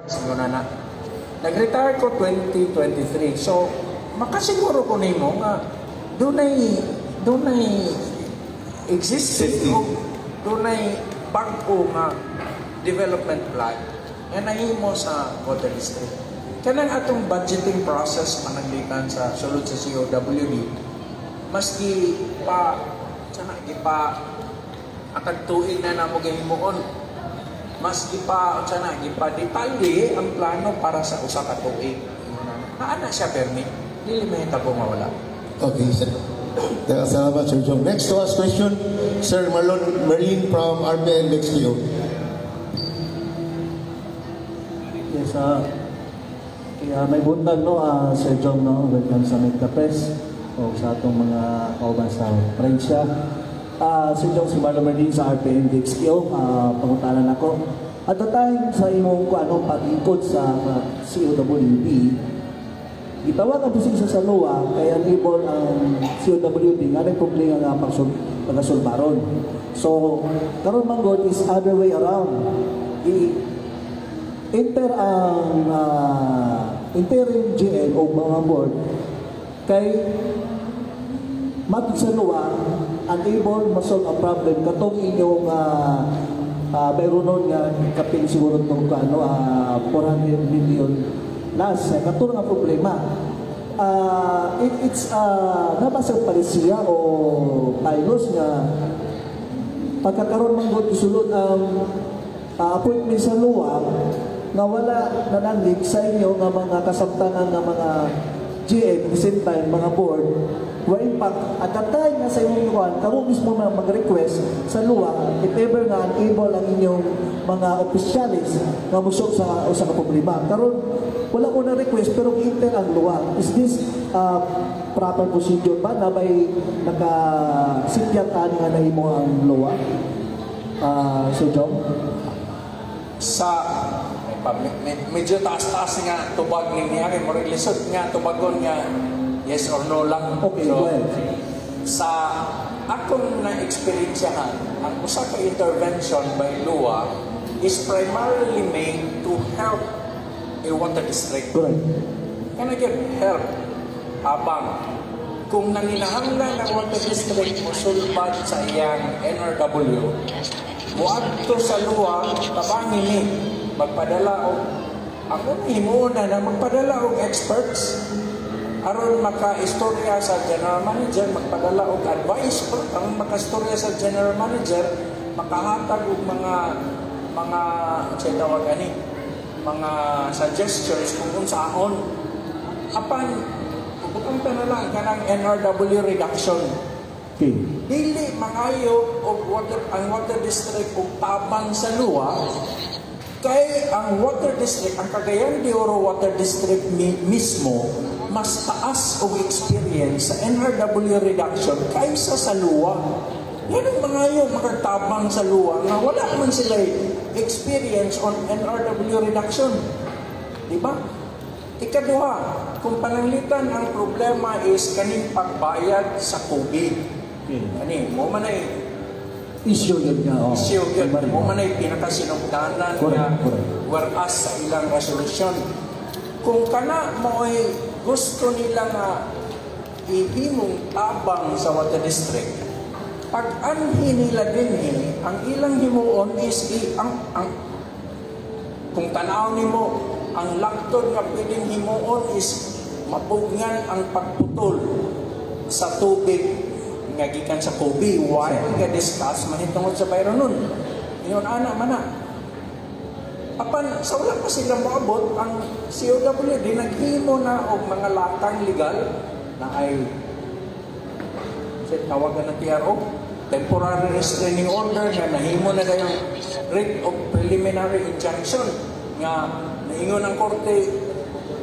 Siguro na na. Nag-retire ko 2023. So, makasiguro ko nimo nga dunay existing o dunay bag-o nga development plan nga nahimo sa water district. Kanang atong budgeting process pananglitan sa sulod sa COWD, maski pa sana gipa atag tuig na namo gihimuon, mas gipa unsa na gipa detalye ang plano para sa usa ka tuig. Naa na siya permit, dili mahitabo nga wala. Okay, sir. Salamat, Sir Jong. Next to ask question, Sir Marlon Marine from RPN XPO. Yes, kaya may buntag, no, Sir Jong, no, welcome sa Meet the Press o sa atong mga kauban sa prensya. Sir Jong, si Marlon Marlin sa RPN DXPO, pangutanan ako. At the time sa imong ko ano pag-ikot sa COWD, gitawag ang posisyon sa LWUA kay unable ang COWD nga may problema nga pagasulbaron. So, karon man gud is other way around. I enter ang interim GM o mga board kay matod sa LWUA, unable ma-solve ang problem katong inyong bayronon nga kapil siguro tong ano 400 million plus katong nga problema. It's nabasa palisiya o bylaws nga pagkakaroon man gud isulod ang appointment sa LWUA nga wala nanangig sa inyo nga mga kasabtangan nga mga GM, at the same time mga board, where in fact at that time nga sa inyong kuan kamo mismo na mag-request sa LWUA if ever nga unable ang inyong mga opisyalis nga musolve sa usa ka problema. Karon wala ko na request pero enter ang LWUA. Is this proper procedure ba na may nakasikyat ani nga nahimo ang LWUA, Sir Jong? Sa may pa, medyo taas-taas nga tubag ni niya kay murag lisod nga tubagon nga yes or no lang. Okay, so, go ahead. Sa akong na-experiensyahan, ang usa ka intervention by LWUA is primarily made to help a water district. Correct. Can I get help? Habang kung nanginahanglan ang water district mosulbad sa iyang NRW, muadto sa LWUA, tabangi ni, magpadala og ako himuon na na magpadala og experts aron makaistorya sa general manager, magpadala og advice aron makaistorya sa general manager, makahatag og mga unsay tawag ani, mga suggestions kung unsaon. Apan butang ta na lang kanang NRW reduction, dili mangayo og water ang water district og tabang sa LWUA kay ang water district, ang Cagayan de Oro Water District mismo mas taas og experience sa NRW reduction kaysa sa LWUA. Yan ang mangayo makagtabang sa LWUA nga wala man sila experience on NRW reduction. Di ba? Ikaduha, kung pananglitan ang problema is kaning pagbayad sa COVID. Kani, mo man ay Issue yun nga. Oh. Issue yun. Mo man ay pinakasinugdanan nga whereas sa ilang resolution. Kung kana mo ay gusto nila nga ihimong tabang sa water district, pag anhi nila dinhi, ang ilang himuon is ang kung tanaw nimo ang laktod nga pwedeng himuon is mapugnan ang pagputol sa tubig nga gikan sa Kobe while nga discuss mahitungod sa bayronon. Ingon ana man na. Apan sa wala pa sila moabot, ang COWD naghimo na og mga latang legal na ay sa tawagan ng TRO, temporary restraining order, nga nahimo na kayong writ of preliminary injunction nga naingon ang korte,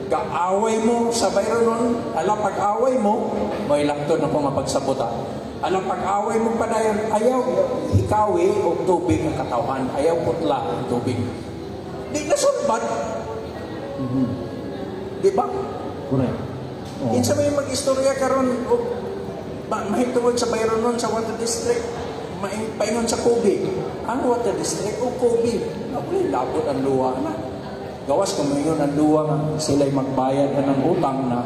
gaaway mo sa bayronon, ala pag-away mo may laktod na ko nga pagsabota, ala pag-away mo padayon, ayaw hikawi og tubig ang katawhan, ayaw putla ang tubig, di na sulbad, di ba? Correct. Oh. Kinsa may mag-istorya karon og mahitungod sa bayronon sa water district, paingon sa Kobe. Ang water district o Kobe, wala labot ang LWUA na. Gawas kung moingon ang LWUA nga sila'y magbayad na ng utang na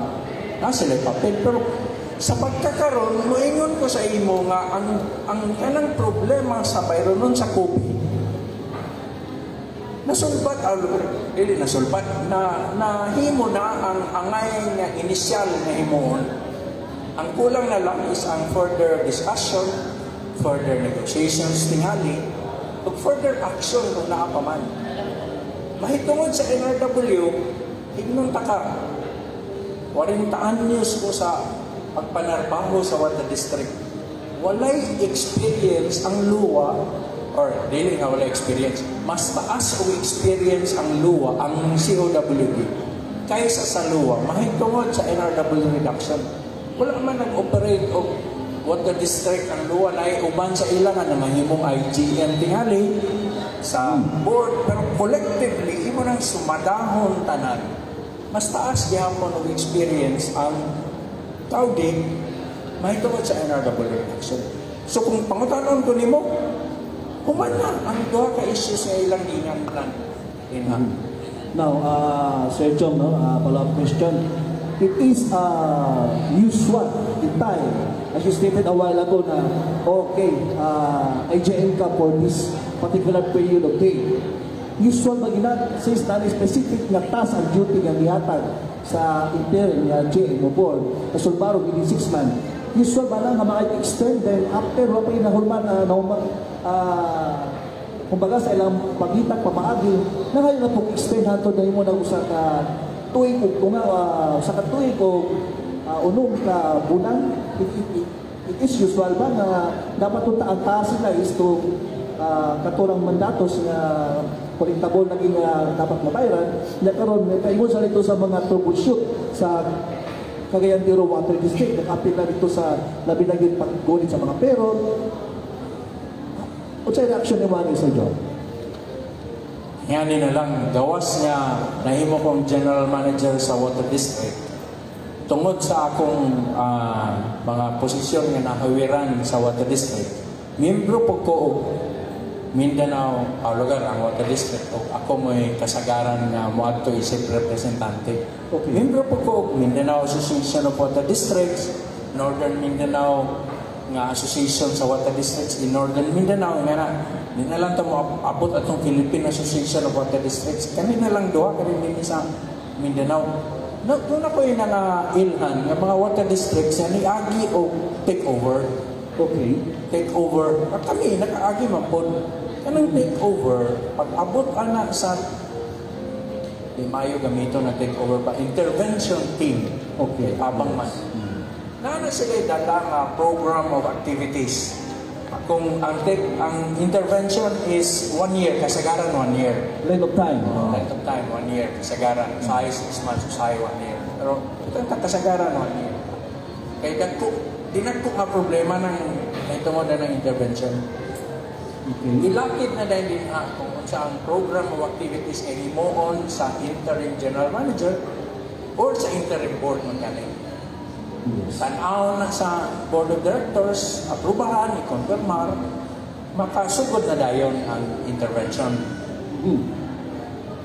na sila'y papel. Pero sa pagkakaroon, moingon ko sa imo nga ang kanang problema sa bayronon sa COVID, nasulbat, dili nasulbat, na nahimo na ang angay nga inisyal nga himuon. Ang kulang na lang is ang further discussion, further negotiations tingali, ug further action kung naa pa man. Mahitungod sa NRW, hignon ta ka. 40 anyos ko sa pagpanarbaho sa water district. Walay experience ang LWUA, or dili nga walay experience, mas taas og experience ang LWUA, ang COWD, kaysa sa LWUA, mahitungod sa NRW reduction. Wala man nag-operate og water district ang LWUA na uban sa ila nga nangahimong IGM tingali sa board, pero collectively imo nang sumadahon tanan, mas taas gihapon og experience ang COWD mahitungod sa NRW reduction. So kung pangutanon ko nimo, human na ang duha ka issues nga ilang ginganlan dinha. Now, Sir Chong, no, follow-up question. It is usual in time, as you stated a while ago na, okay, IGM ka for this particular period of day. Usual ba gina, since na specific nga task and duty nga gihatag sa interim nga GM o board, kasulbaro within 6 months, usual ba lang nga maka-extend then after wa pa nahulman nahuman, kumbaga sa ilang pagitag pamaagi na ngayon na pong extend hantod na imo na usa ka tuig ug tunga, usa ka tuig o 6 ka bulan? It is usual ba nga dapat unta ang task nila is to katurang mandatos nga kolektable naging dapat mabayaran nya karon may kaingon sa nito sa mga troubleshoot sa Cagayan de Oro Water District, nakapil na dito sa labi na gyud paggunit sa mga payroll? Unsay reaction ni Manny sa job? Ngani na lang, gawas niya, nahimo kong general manager sa water district. Tungod sa akong mga posisyon nga nahawiran sa water district, miyembro po ko og Mindanao, lugar ang water district, o ako mo'y kasagaran nga moadto isip representante. Miyembro po ko og Mindanao Association of Water Districts, Northern Mindanao nga association sa water districts in Northern Mindanao nga na di na lang ta mo abot atong Philippine Association of Water Districts. Kami na lang duha kami dinhi sa Mindanao. No, doon ako yung ilhan nga mga water districts nga niagi og take over. Take over at kami nakaagi man pod kanang take over. Pag abot ana sa di mayo gamito na take over pa, intervention team. Tabang man naa na sila dala nga program of activities. Kung ang intervention is one year, kasagaran one year. Length of time. Length of time, one year, kasagaran. Usahay 6 months, usahay one year. Pero ito ang kasagaran, one year. Kay dagko, dinagko nga problema ng naitungod na ng intervention. Ilakid na dahil din ha, kung unsa ang program of activities nga himuon sa interim general manager or sa interim board man gani. Tan-aw na sa board of directors, aprubahan, i-confirmar, makasugod na dayon ang intervention.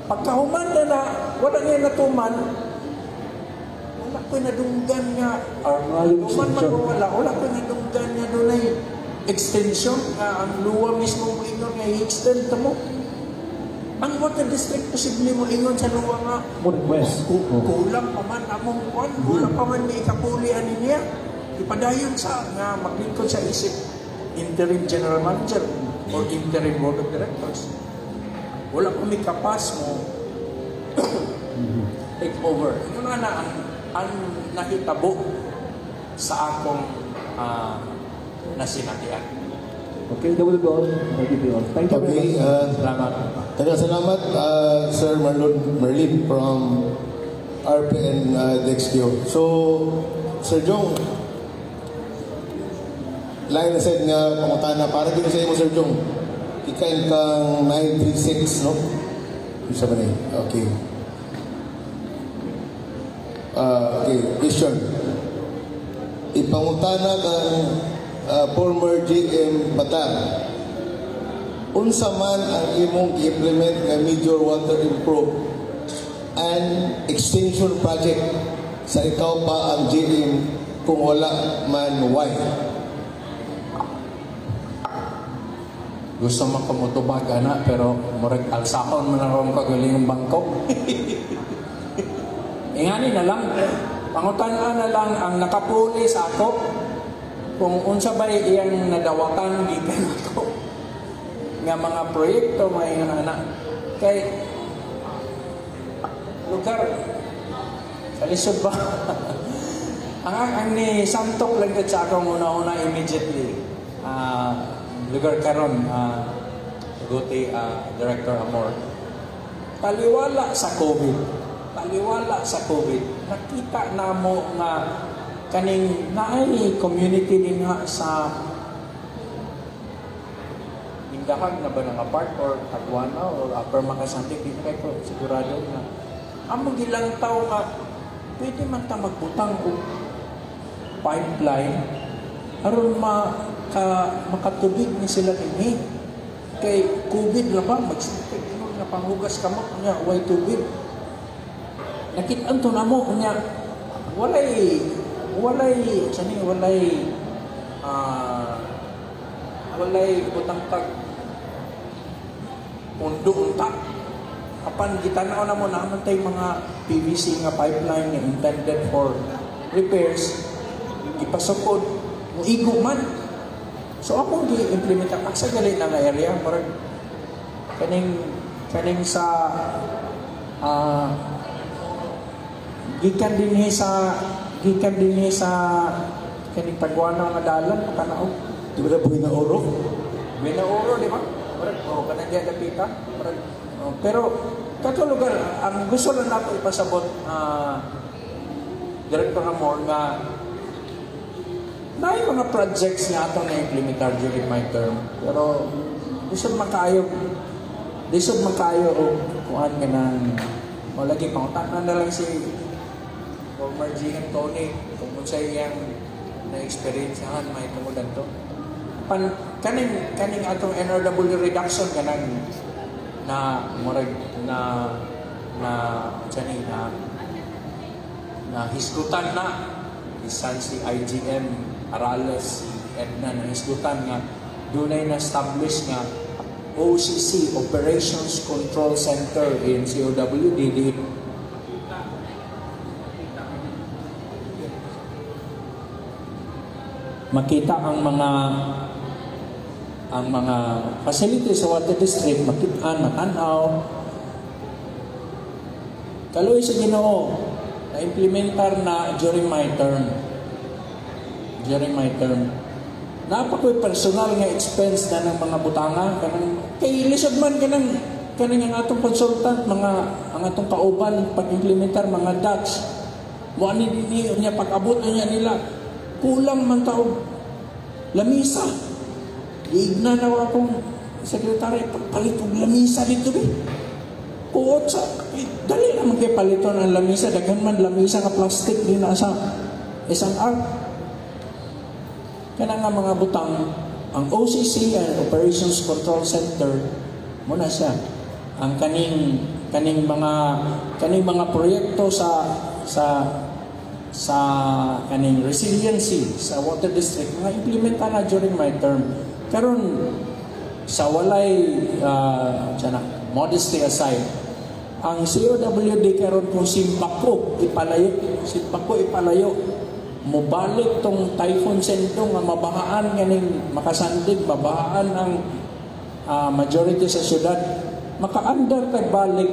Pagkahuman na na, wala niya natuman, wala ko'y nadunggan nga, or Yung tuman man extension. O wala, wala ko'y nadunggan nga dunay extension nga ang LWUA mismo mo ingon nga i-extend ta mo. Ang water district posible mo ingon sa LWUA nga Mo request. Kulang pa man among kwan, kulang pa man may ikapuli ani niya. Ipadayon sa nga maglingkod sa isip interim general manager or interim board of directors. Wala ko may kapas mo take over. Ito nga na ang nakitabo sa akong nasinatian. Okay, that will be all. That will be all. Thank you very Okay, much. Salamat. Taga salamat, Sir Marlon Merlin from RPN DexQ. So, Sir Jong, lain na said nga pangutana para din sa imo, Sir Jong. Ikain kang 936, no? Isa ba na yun? Okay. Okay, question. Ipangutana kang former GM Batar. Unsa man ang imong gi-implement nga major water improve extension project sa ikaw pa ang GM? Kung wala man, why? Gusto man ko motubag ana, pero murag alsahon man akong kagaling bangko. Ingani na lang, pangutan na lang ang nakapuli sa ako kung unsa bay iyang nadawatan gikan ako nga mga proyekto may ana kay lugar kalisod ba. Ang ni santok lang gud sa akong una-una immediately, lugar karon, Guti, Director Amor, taliwala sa COVID, nakita namo nga kaning naay community din nga sa Indahag na ba nga part or Taguana or Upper Macasandig, di na ko sigurado nga among gilantaw nga pwede man ta magbutang og pipeline aron makatubig ni sila dinhi kay COVID ra ba, magsintig nga panghugas kamot nya way tubig. Nakit-an to namo nya walay walay sani walay walay butang tag pundo unta, apan gitan-aw namo naman tay mga PVC nga pipeline nga intended for repairs, gipasukod moigo man. So akong gi-implement ang asa gali na nga area, murag kaning kaning sa gikan dinhi sa kaning Taguana nga dalan pakanaog. Di ba na Buena Oro? Buena Oro, di ba? Murag oh, kanang diya dapita. Murag oh, pero kato lugar ang gusto lang nato ipasabot, Director Amor, nga naay mga projects nga atong na-implementar during my term. Pero lisod man kaayo og kuan nga nang mo lagi pangutana na lang si former GM Tony kung unsay iyang na-experiencehan may tungod adto. Pan kaning kaning atong NRW reduction kanang na murag na na unsa ni na na hisgutan na bisan si IGM Arales, si Edna, na hisgutan nga dunay na-establish nga OCC, Operations Control Center in COWD di makita ang mga facilities sa water district, makitaan, matanaw. Kaluoy sa Ginoo, na-implementar na during my term. During my term. Naa pa ko'y personal nga expense na ng mga butanga kanang kay lisod man kanang kaning ang atong consultant, mga ang atong kauban pag-implementar, mga Dutch mo ani dinhi niya, pag-abot niya nila kulang man ta og lamisa. Giigna na akong sekretary, pagpalit og lamisa dito bi. Puot sa eh, dali naman kay paliton ang lamisa, daghan man lamisa nga plastic din na sa SNR. Kana nga mga butang, ang OCC and Operations Control Center muna siya. Ang kaning kaning mga proyekto sa kaning resiliency sa water district, mga implementa na during my term. Karon sa walay sana, modesty aside, ang COWD karon kung simbako ipalayo, mobalik tong Typhoon Sendong nga mabahaan ganing Macasandig, mabahaan ang majority sa syudad, makaandar kag balik,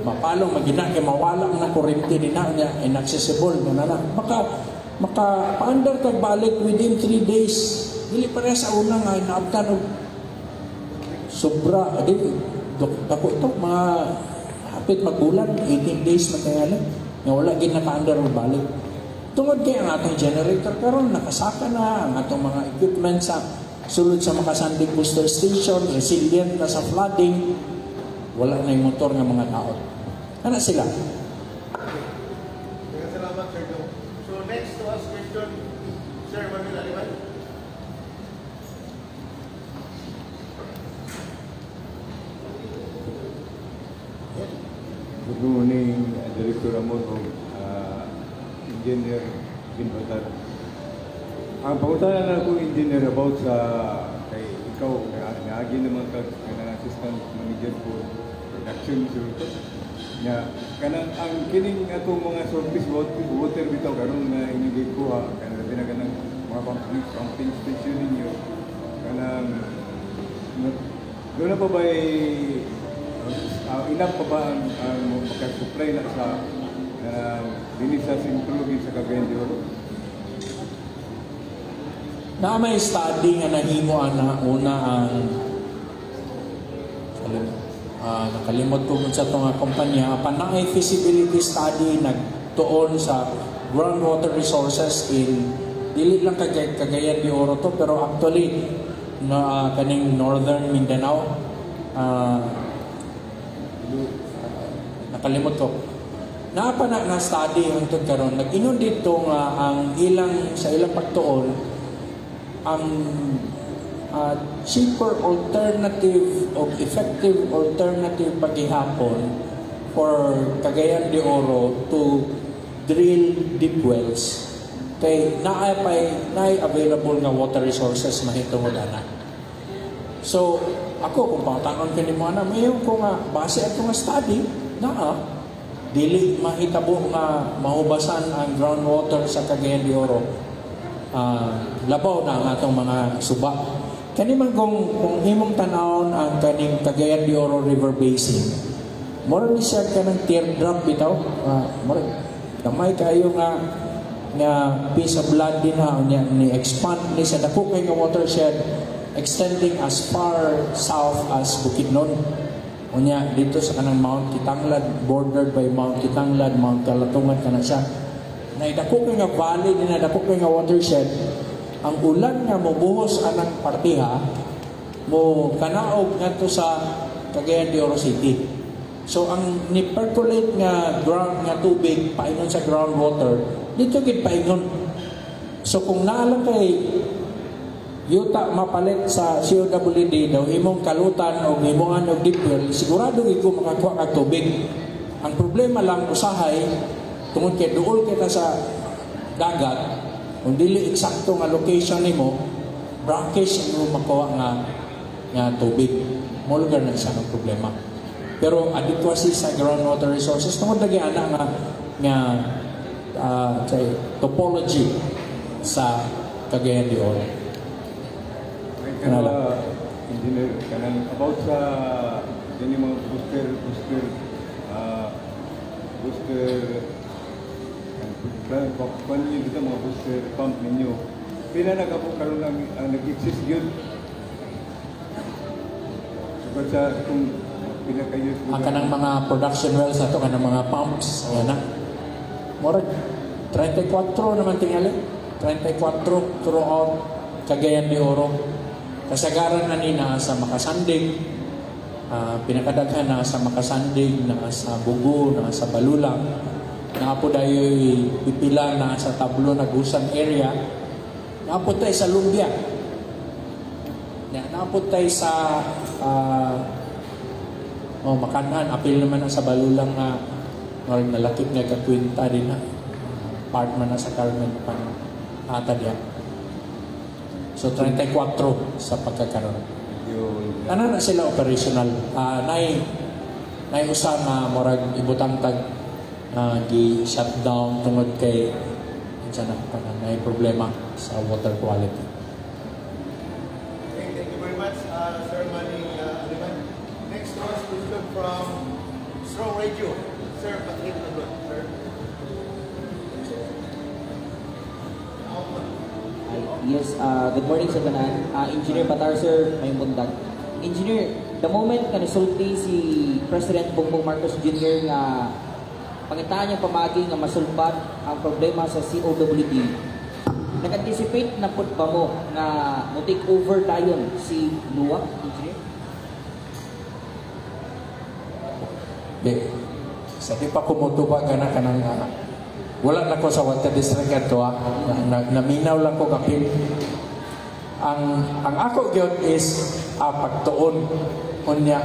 mapalong magina kay mawala ang kuryente din na niya, inaccessible na na maka maka paandar kag balik within 3 days, dili pareha sa una nga naabtan og sobra di dako to, mga hapit magbulan, 18 days man nga wala gid nakaandar og balik, tungod kay ang atong generator karon nakasaka na, ang atong mga equipment sa sulod sa Macasandig Booster Station resilient na sa flooding, wala na yung motor nga mga tao. Ana sila. Salamat, Sir Joe. So next to ask question, Sir Manuel Aliman. Good Good morning, Director Ramon o Engineer Binbatar. Ang pangutana na ko, Engineer, about sa kay ikaw nga naagi naman ka kanang assistant manager for production siguro nga kanang ang kining atong mga surface water bitaw karon nga inyong gikuha, kanang labi na kanang mga pumping station ninyo, kanang doon na pa ba enough pa ba ang makasupply na sa dinhi sa sentro gid sa Cagayan de Oro? Na may study nga nahimo ana una ang nakalimot ko kung sa ito nga kumpanya, apan naay feasibility study nagtuon sa groundwater resources in dili lang Cagayan de Oro to, pero actually na kaning Northern Mindanao. Nakalimot ko. Naa pa na na study hangtod karon, nag-ingon dito nga ang ilang sa ilang pagtuon, ang cheaper alternative o effective alternative paghihapon for Cagayan de Oro to drill deep wells kay naay pay naay available nga water resources mahitungod ana. So ako, kung pangutanon ko nimo ana, mayon ko nga base ato nga study naa dili mahitabo nga mahubasan ang groundwater sa Cagayan de Oro, labaw na ang atong mga suba. Kani man kung imong tan-awon ang kaning Cagayan de Oro River Basin, mura ni siya kanang teardrop bitaw. Mura gamay kayo nga nga piece of land din ha, unya ni expand ni sa dako kay nga watershed extending as far south as Bukidnon. Unya dito sa kanang Mount Kitanglad, bordered by Mount Kitanglad, Mount Kalatungan kana siya. Na dako kay nga valley din na dako kay nga watershed. Ang ulan nga mobuhos anang partiha mo kanaog ngadto sa Cagayan de Oro City. So ang ni percolate nga ground nga tubig paingon sa groundwater dito gid paingon. So kung naa lang kay yuta mapalit sa COWD daw imong kalutan o himuan og deep well, sigurado gid ko makakuha kag tubig. Ang problema lang usahay tungod kay duol kita sa dagat, kung dili eksakto nga location nimo, brackish ang imong makuha nga nga tubig. Mo lugar na siya ng problema. Pero adequacy sa groundwater resources tungod lagi ana nga nga say, topology sa Cagayan de Oro. May kana, Engineer, kanang about sa kini mga booster kwan niyo dito, mga booster pump ninyo. Pila na ka po karon ang nag-exist yun? Sugod sa kung pila kayo Ang kanang mga production wells ato, kanang mga pumps yan na murag 34 naman tingali, 34 throughout Cagayan de Oro. Kasagaran na ni naa sa Macasandig, pinakadaghan na sa Macasandig, naa sa Bugo, naa sa Balulang, naa po dayoy pipila na sa Tablo, Nagusan area, naa po tayo sa Lumbia, na naa po tayo sa oh, Macanhan, apil naman na sa Balulang nga murag nalakip nga kakwinta din na. Part man na sa Carmen pan ata diya. So 34 sa pagkakaroon. Yung Ana na sila operational. Nay usa nga murag ibutang tag gi shutdown tungod kay unsa na kanang nay problema sa water quality. Okay, thank you very much, Sir Manny Aliman. Next was question from Strong Radio, Sir Patrick Lagron. Sir. Ay, yes, good morning sa tanan. Engineer Patar, sir, may buntag. Engineer, the moment nga nisulti si President Bongbong Marcos Jr. nga pangitaan niyang pamagi nga masulbat ang problema sa COWD, nag-anticipate na pud ba mo nga mo take over dayon si LWUA, Engineer? Di. Sa di pa kumutuba ka na kanang wala na ko sa water district ato ah. Na, naminaw lang ko kapil. Ang ako gyud is pagtuon unya.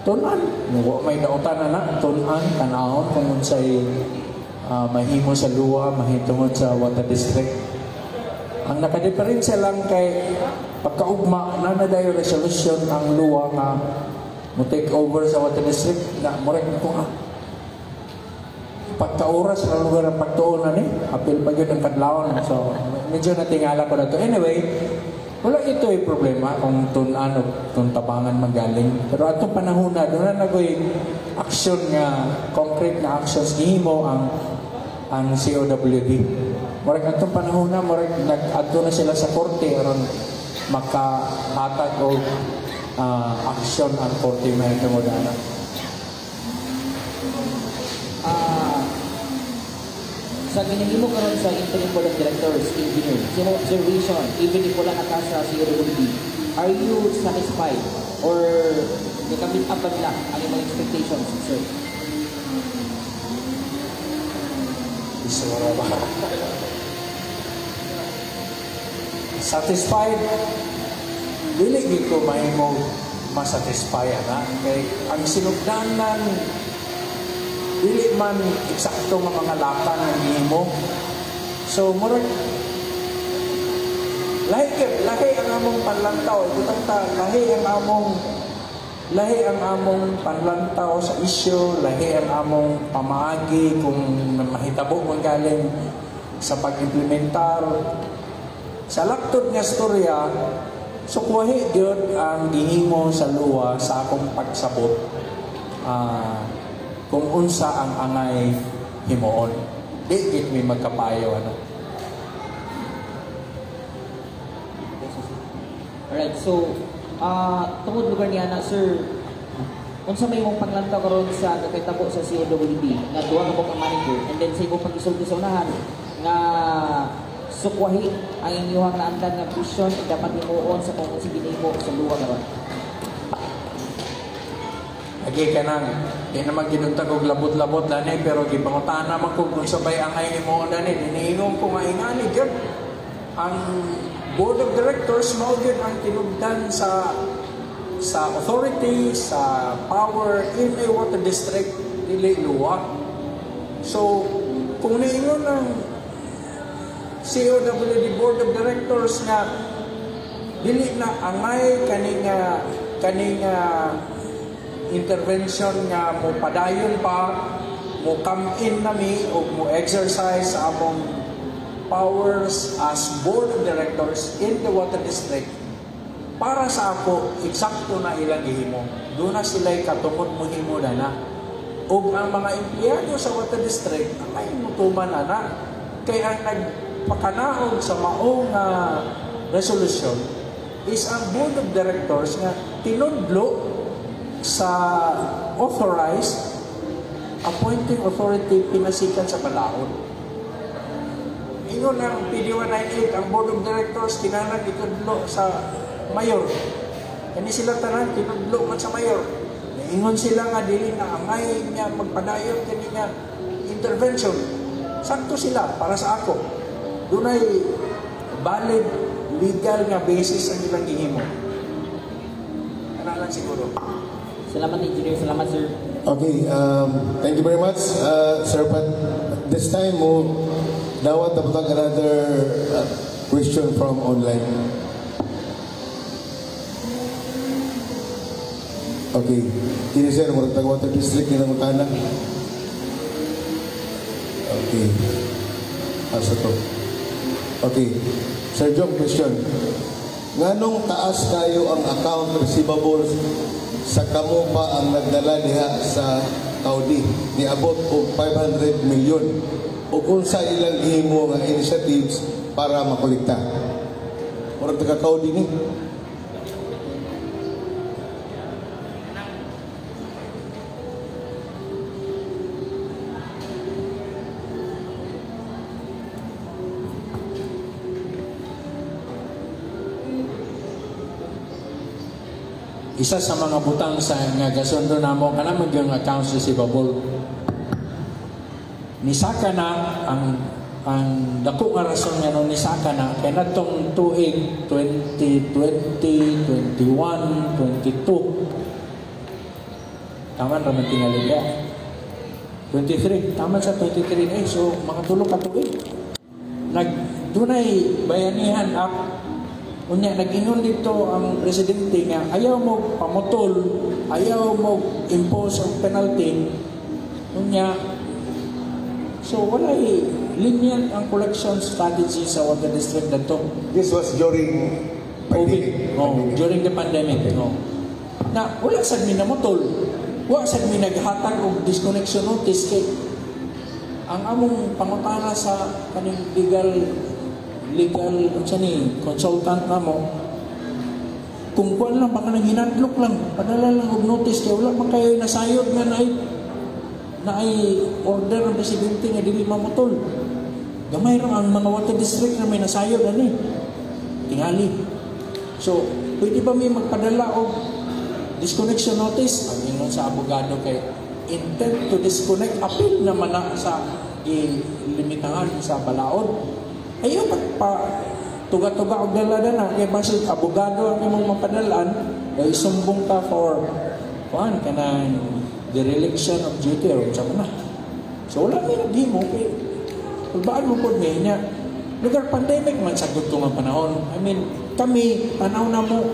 Tunan, wa may dautan na na, tunan, tanahon kung unsay mahimo sa LWUA, mahitungod sa water district. Ang nakadiferensya lang kay pagkaugma na na resolution ang LWUA nga mo take over sa water district na murag ko pagkaoras na lugar ang pagtuon na ni apil pa gyud ang kadlawon, so medyo natingala ko na to. Anyway, wala ito ay problema kung tun-an o kung tabangan magaling, pero atong panahon na doon na nagoy action nga concrete na actions gihimo ang COWD. Murag atong panahon na murag nag-adto na sila sa korte aron makahatag og action ang korte mahitungod ana. Sa ginahimo karon sa interim board of directors, engineer, sa imong observation, even if wala na ka sa COWD, are you satisfied or nakamit up ba nila ang imong expectations, sir? Isura ba? Satisfied? Dili gid ko mahimo masatisfy ana kay ang sinugdanan dili man eksakto nga mga lakang ang gihimo. So murag lahi gyud, lahi ang among panlantaw, ibutang ta lahi ang among panlantaw sa issue, lahi ang among pamaagi kung mahitabo man galing sa pag-implementar. Sa laktod nga storya, sukwahi gyud ang gihimo sa LWUA sa akong pagsabot kung unsa ang angay himuon. Di gid mi magkapayo ano. Alright, so tungod lugar niya na, sir, unsa may imong panglantaw karon sa kakahitabo sa COWD nga duha ka ka manager, and then sa imong pag-isulti sa unahan nga sukwahi ang inyong naandan nga vision ug dapat himuon sa kung unsa ginahimo sa LWUA karon? Agi ka nang, di naman ginuntag og labot-labot dani, pero gipangutan naman ko kung sabay ang ay himuon dani, diniingon ko nga ingani gyud. Ang board of directors mao gyud ang tinugdan sa authority, sa power in a water district, dili LWUA. So, kung niingon ang COWD Board of Directors nga dili na angay kani nga intervention nga mo padayon pa, mo come in nami o mo exercise sa among powers as board of directors in the water district, para sa ako eksakto na ilang gihimo. Doon na sila'y katungod mo himo na na. Ug ang mga empleyado sa water district ay mutuman na na. Kay ang nagpakanaog sa maong resolution is ang board of directors nga tinudlo sa authorized appointing authority pinasikan sa balaod. Ingon ang PD 198, ang board of directors kinahanglan itudlo sa mayor. Kani sila tanan tinudlo man sa mayor. Ingon sila nga dili na angay nga magpadayon kini nga intervention. Sakto sila para sa ako. Dunay valid legal nga basis ang ilang gihimo. Ana lang siguro. Salamat, engineer. Salamat, sir. Okay, thank you very much, Sir Pat. This time, mo dawat dapat another question from online. Okay. Kini sir, murag tag water district ni nangutana. Okay. Asa to? Okay. Sir Jong, question. Nganong taas kayo ang account receivables sa kamo pa ang nagdala diha sa Kaudi niabot og 500 million, o kung sa ilang gihimo nga initiatives para makolekta? Murag taga Kaudi ni. Isa sa mga butang sa nga gasundo namo kana man yung accounts receivable. Nisaka na ang dako nga rason nga no nisaka na kay natong tuig 2020, 21, 22. Tama ra man tingali ka. 23, tama sa 23 eh. So, mga 3 ka tuig. Nag dunay Bayanihan Act. Unya nag-ingon dito ang presidente nga ayaw mo pamutol, ayaw mo impose og penalty. Unya so walay lenient ang collection strategy sa water district dato. This was during COVID. pandemic. Oh, Pandemic. During the pandemic. Oh. Na wala sad mi namutol. Wa sad mi naghatag og disconnection notice kay ang among pangutana sa kaning legal legal unsa ni consultant namo, kung kuan lang baka nang hinadlok lang, padala lang og notice kay wala man kayo nasayod nga naay order ang presidente nga dili mamutol. Gamay ra ang mga water district na may nasayod ani tingali. So pwede ba may magpadala og disconnection notice? Ang ingon sa abogado kay intent to disconnect apil naman na sa gilimitahan sa balaod. Ayaw pa tuga-tuga og dala na kay basin abogado ang imong mapadalan kay sumbong ka for kuan kanang dereliction of duty or unsa man na. So wala may naghimo kay kulbaan mo pod mi niya. Lugar pandemic man sagot ko nga panahon. I mean, kami tanaw na mo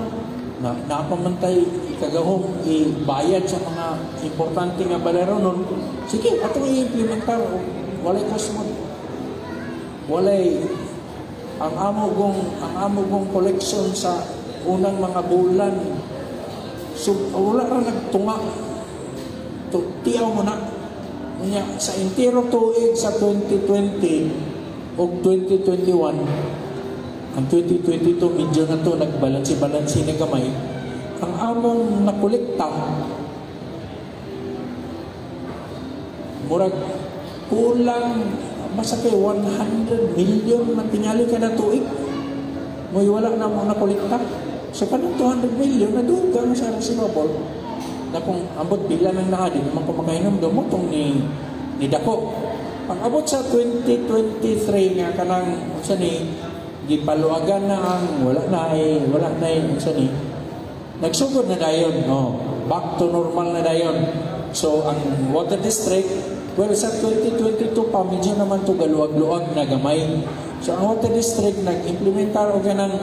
na napamantay ikagahom ibayad sa mga importante nga balero nun. Sige, atong i-implementar, walay cost mo. Walay ang amo gong collection sa unang mga bulan, so wala ra nagtunga to, tiaw mo na. Unya sa entero tuig sa 2020 ug 2021, ang 2022 medyo na to nagbalansi-balansi na gamay ang among nakolekta. Murag kulang basta kay 100 million man tingali kada tuig mo'y wala na mo nakolekta. So kanang 200 million na dugang sa receivable na kung ambot pila nang naa, di naman ko makainom do mo tong ni dako. Pag abot sa 2023 nga kanang unsa ni gipaluagan na ang wala na ay unsa ni nagsugod na dayon, oh, back to normal na dayon. So ang water district, well, sa 2022 pa medyo naman to galuag-luag na gamay. So ang water district nag-implementar og kanang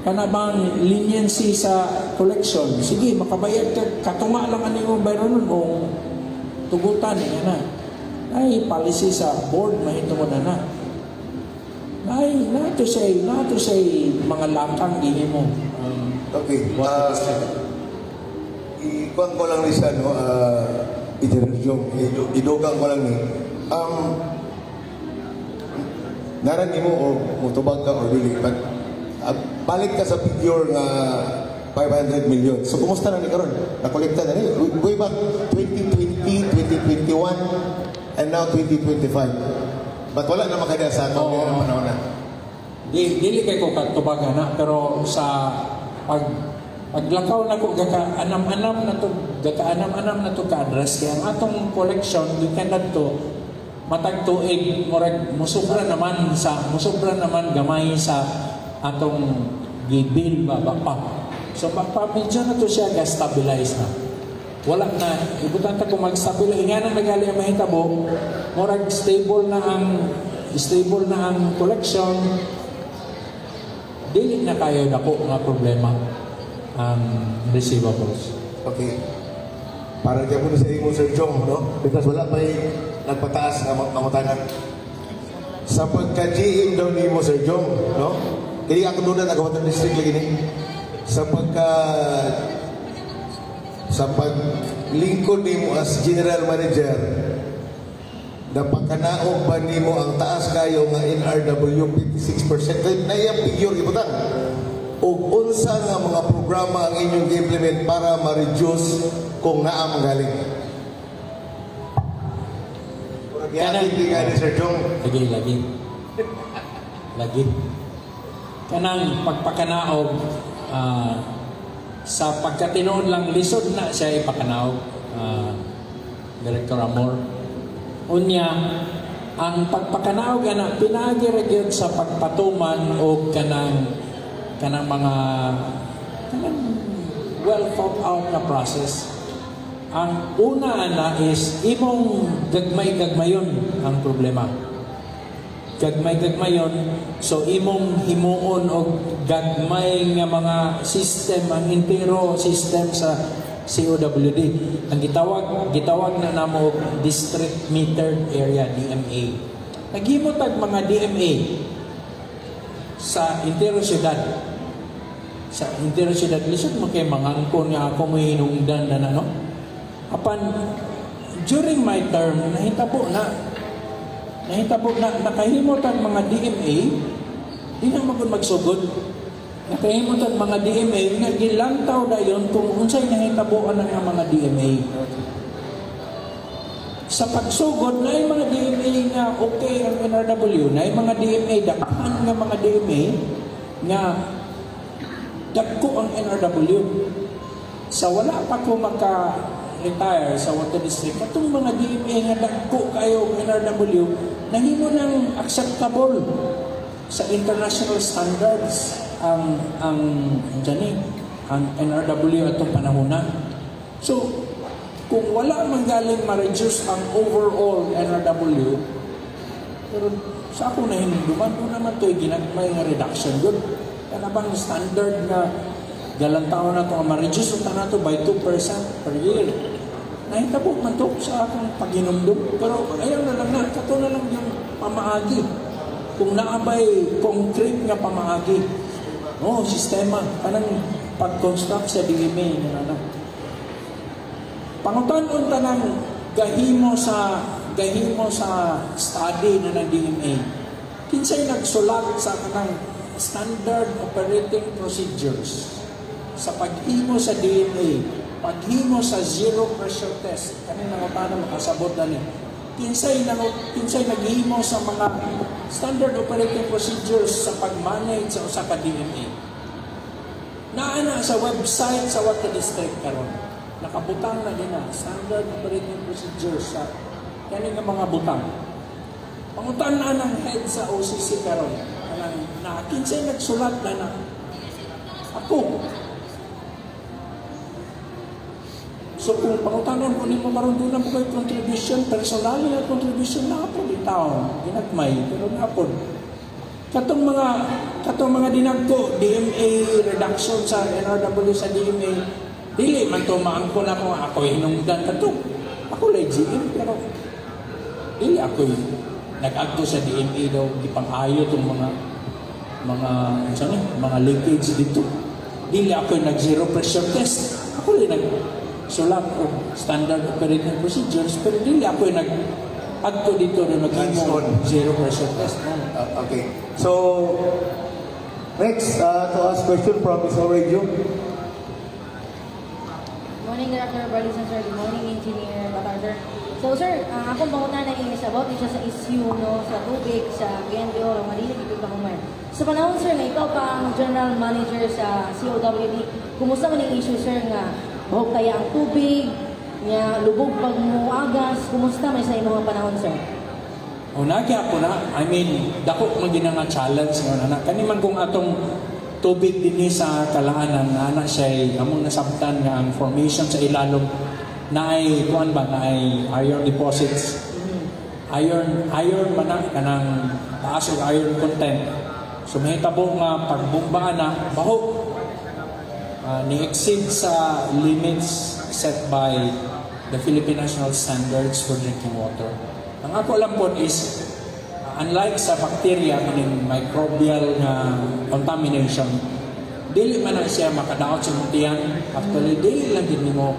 kana bang leniency sa collection. Sige, makabayad ka, katunga lang ani mo bayron nun o tugutan nga na ay policy sa board mahitungod na na ay nato say mga lakang gihimo ang water district. Ikuan ko lang ni siya, no, Engineer Jong, idugang ko lang ni. Naran nimo o mutubag ka or dili, but balik ka sa figure nga 500 million. So, kumusta na ni karon? Nakolekta na ni? Way back 2020, 2021, and now 2025. But wala na makada sa account Oo. nila panahon na. Di dili kay ko katubag na, pero sa paglakaw na ko gaka anam-anam na to, gaka anam-anam na to ka address kay ang atong collection gikan to matag tuig murag musubra naman gamay sa atong gibil ba ba pa. So pa, pa medyo na to siya ga stabilize na. Wala na ibutan ta kung mag-stabilize nga nang nagali ang mahitabo, murag stable na ang collection, dili na kayo dako nga problema ang receivables. Okay. Para di ako sa imo, Sir Jong, no? Because wala pa nagpataas nga pangutana. Sa pagka-GM daw nimo, Sir Jong, no? Kaya ako doon na nagawa ng district lagi ni. Sa paglingkod nimo as general manager, napakanaog ba nimo ang taas kayo nga NRW 56%? Kay naiyang figure ibutang. Ug unsa nga mga programa ang inyong gi-implement para ma-reduce kung naa man galing? Murag gihatid ka ni Sir Jong. Lagi, lagi. Lagi. Kanang pagpakanaog, sa pagkatinuod lang, lisod na siya ipakanaog, Director Amor. Unya, ang pagpakanaog ana pinaagi ra gyud sa pagpatuman og kanang mga kanang well thought out na process. Ang una ana is imong gagmay-gagmayon ang problema. Gagmay-gagmayon, so imong himuon og gagmay nga mga system ang entero system sa COWD. Ang gitawag na namo og District Metered Area, DMA. Naghimo tag mga DMA sa entero syudad. Sa entero syudad, lisod mo kay mangangkon nga ako mo hinungdan na no. Apan during my term, nahitabo na. Nahitabo na nakahimo tag mga DMA, di na magud magsugod. Nakahimo tag mga DMA nga gilantaw dayon kung unsay nahitaboan ang mga DMA. Sa pagsugod na mga DMA nga okay ang NRW, na mga DMA, daghan nga mga DMA nga dagko ang NRW. Sa wala pa ko maka-retire sa Water District, katong mga DMA nga dagko kayo ang NRW, nahimo nang acceptable sa international standards ang dyan eh, ang NRW atong panahon na. So, kung wala man galing ma-reduce ang overall NRW, pero sa ako nahinumduman, doon naman to'y ginagmay nga reduction good. Kana bang standard nga galantaw na ito nga ma-reduce unta na to by 2% per year. Nahitabo man to sa akong paghinumdum. Pero ayaw na lang na, kato na lang yung pamaagi. Kung naabay concrete nga pamaagi. Oh, sistema. Kanang pag-construct sa DMA nga na. Pangutan-on tanang gahimo sa study na ng DMA. Kinsay nagsulat sa kanang standard operating procedures sa paghimo sa DMA, paghimo sa zero pressure test? Kani nangutana, makasabot na ni. Kinsay naghimo sa mga standard operating procedures sa pag-manage sa usa ka DMA? Naa na sa website sa Water District karon. Nakabutang na din na standard operating procedures sa kani nga mga butang. Pangutan na ng head sa OCC karon. Kanang na kinsay nagsulat na na ako. So kung pangutanon ko nimo karon, doon na mo kay contribution, personal nga contribution na po bitaw, ginagmay pero napod. Katong mga dinagko DMA reduction sa NRW sa DMA, dili man to maangkon ako nga ako hinungdan kato. Ako lay GM, pero dili ako nag-adto sa DMA daw gipang-ayo tong mga unsa ni mga leakage dito. Dili ako nag zero pressure test. Ako lay nag sulat og standard operating procedures, pero dili ako nag adto dito na naghimo Hands-on. Zero pressure test. No? Okay. So, next, to ask question from Ms. Radio. Morning, Director Barlison, sir. Good morning, Engineer Batar, sir. So, sir, akong pangutana is about siya sa issue, no, sa tubig sa Cagayan de Oro, nga dili gid kahuman. Sa panahon, sir, nga ikaw pa ang general manager sa COWD, kumusta man ang issue, sir, nga bahog kaya ang tubig, nga lubog pag muagas, kumusta man sa imong panahon, sir? O nagya ako na, I mean, dako man gina nga challenge nga na. Kani man kung atong tubig dinhi sa Calaanan na ana siya, among nasabtan nga ang formation sa ilalom na ay kuan ba na ay iron deposits. Iron man na kanang taas og iron content. So mahitabo nga pagbumba na baho, ni exceed sa limits set by the Philippine National Standards for Drinking Water. Ang ako lang po is, unlike sa bacteria, meaning microbial nga contamination, dili man na siya makadaot sa imong tiyan. Actually, dili lang gid nimo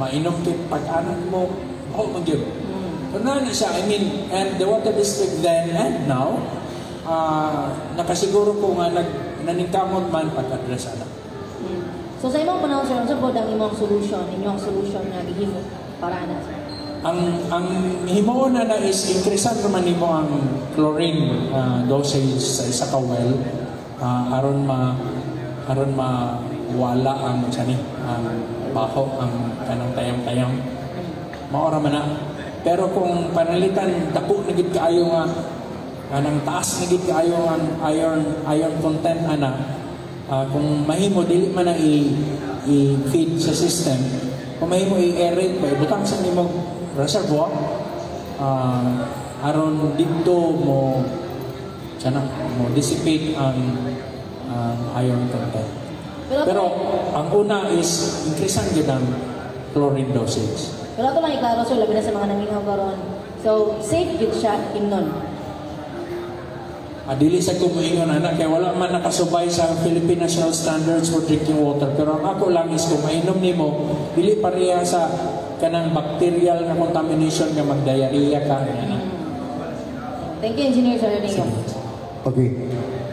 mainom kay pag-anan mo, baho man gyud. So na siya, I mean, and the water district then and now, nakasiguro ko nga naningkamot man pag-address ana. So sa imong panahon, sir, unsa pod ang imong solution, inyong solution nga gihimo para ana, sir? Ang himuon na na is increasean naman nimo ang chlorine dosage sa isa ka well aron ma wala ang unsa ni ang baho, ang kanang tayam-tayam. Mao ra man na. Pero kung panalitan dako na gid kaayo nga kanang taas na gid kaayo ang iron content ana, kung mahimo dili man na i-feed sa system. Kung mahimo i-aerate ba, ibutang sa nimong reservoir aron didto mo sana mo dissipate ang iron content. Pero, Pero ang una is increasean gyud ang chlorine dosage. Pero ato lang iklaro, sir, labi na sa mga naminaw karon. So, safe gyud siya imnon? Ah, dili sa ko moingon ana kay wala man nakasubay sa Philippine National Standards for Drinking Water, pero ang ako lang is kung mainom nimo, dili pareha sa kanang bacterial nga contamination nga mag-diarrhea ka ana. Thank you, Engineer Sir Rodrigo. Okay.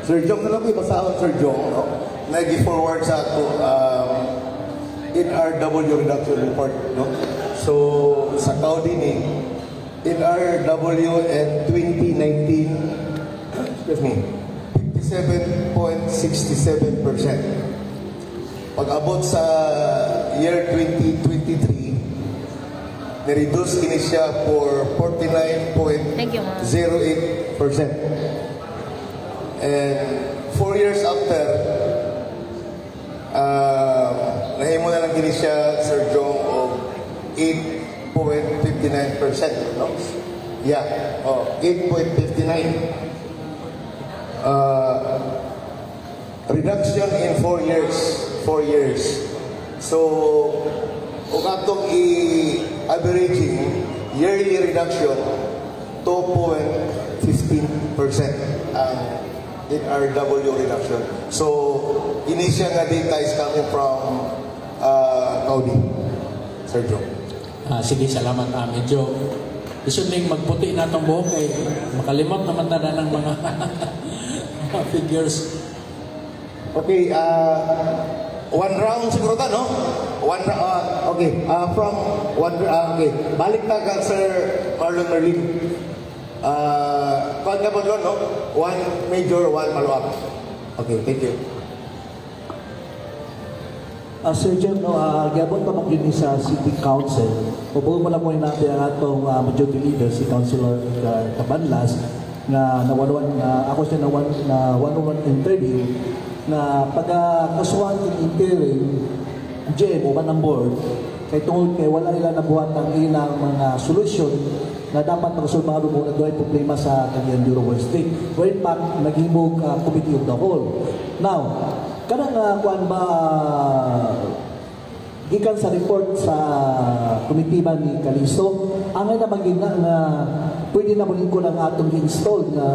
Sir Jong, na lang ko ibasahon, Sir Jong, no? Nag-forward sa ako NRW reduction report, no? So, sa CAUDI ni NRW in 2019, excuse me, 57.67%. Pag-abot sa year 2023, ni-reduce kini siya for Thank you, ma'am. 49.08%. And 4 years after, nahimo na lang kini siya, Sir Jong, of 8.59%. No? Yeah, oh, 8.59. Reduction in 4 years. 4 years. So, kung atong i-averaging, yearly reduction, 2.15% ang NRW reduction. So, ini siya nga data is coming from CAUDI, Sir Joe. Ah, sige, salamat. Ah, medyo isod ning magputi na itong buhok kay makalimot naman ta na ng mga figures. Okay, one round siguro ta, no? Okay, from one, okay. Balik ta ka Sir Marlon Merlin. Kuan ka ba doon, no? One major, one follow-up. Okay, thank you. Sir John, no, giabot pa man gyud ni sa City Council. Ubo mo lang mo natin ang atong majority leader, si Councilor Cabanlas, nga na one na ako siya na one-on-one interview na pagka kasuhan king interim GM o ng board kay tungod kay wala nila nabuhat ang ilang mga solusyon na dapat makasulbado mo na doon problema sa Cagayan de Oro District. Where in fact, naghimog committee of the whole. Now, kanang kuan ba, gikan sa report sa komite ba ni Calisto, angay na maging na nga pwede na mo ang atong install nga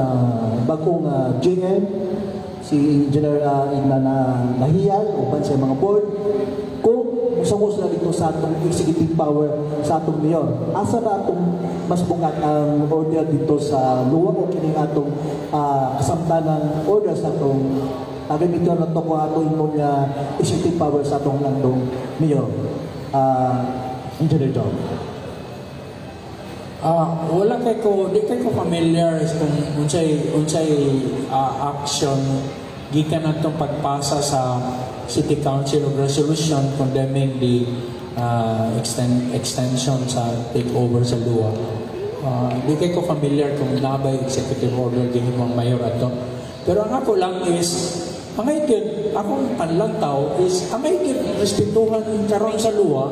bagong GM, si Engineer Igna na Nahiyal uban sa mga board, kung musangos na dito sa atong executive power sa atong mayor? Asa ba atong mas bungat ang order, dito sa LWUA o kining atong kasamtan ng order sa atong gamiton na to kung atong imong executive power sa atong landong mayor, Engineer John? Ah, wala kay ko, di kay ko familiar kung unsay unsay action gikan natong pagpasa sa City Council of resolution condemning the extension sa takeover sa LWUA. Di kay ko familiar kung naa bay executive order gihimong mayor ato. Pero ang ako lang is angay gyud akong panlantaw is angay gyud respetuhan karon sa LWUA